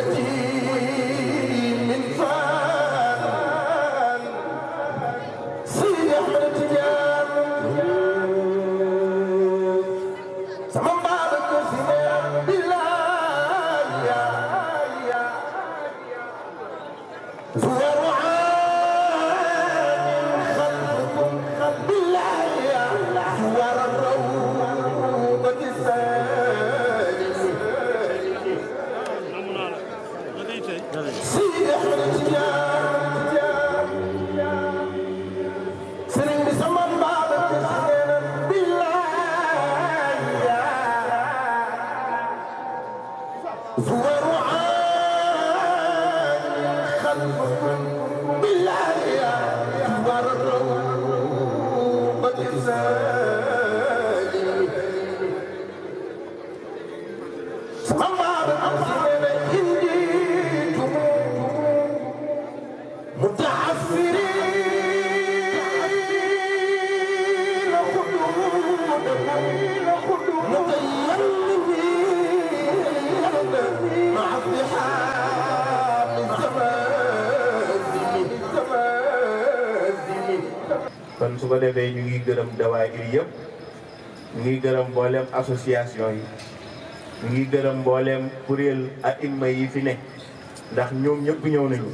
وسيلتي من فان سيدي أحمد تجان سمم بابك سنين بالله يا زوار عين خلفكم بالله يا زوار الروضة السالم سيدي أحمد تجان سرين بسمم بابك سنين بالله يا زوار عين خلفكم بالله يا زوار الروضة السالم سمم بابك سنين إنديكم متعفرين خدودكم متيممين مع اصطحاب الزمازم kon su ko defee ñu ngi gërëm dawaayir yëpp ñu ngi gërëm mboolem association yi ñu ngi gërëm mboolem kuréel ak imma yi fi ne ndax ñoom ñëpp ñëw nañu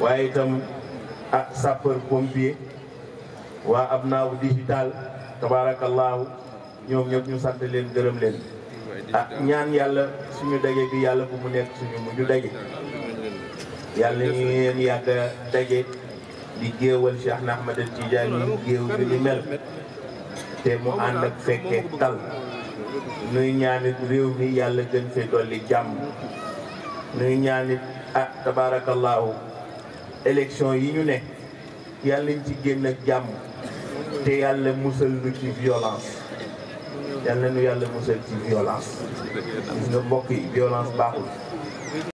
waaye itam ak sapeur pompier waa Abnaaw digital tabaarakallaahu ñoom ñëpp ñu sant leen gërëm leen ñaan yàlla suñu daje bi yàlla bu mu nekk suñu mujj daje yàlla ñu ngeen yàgg a daje di géewal Cheikh na Ahmad Tidiane géew bi ni mel te mu ànd ak fekkee tal nuy ñaanit réew mi yàlla gën fee dolli jàmm nuy ñaanit tabaarakallaahu élection yi ñu ne yàlla ñu ci génn ak jàmm te yàlla musal nu ci violence yàlla nu yàlla musal ci violence gis nga mbokk yi violence baaxul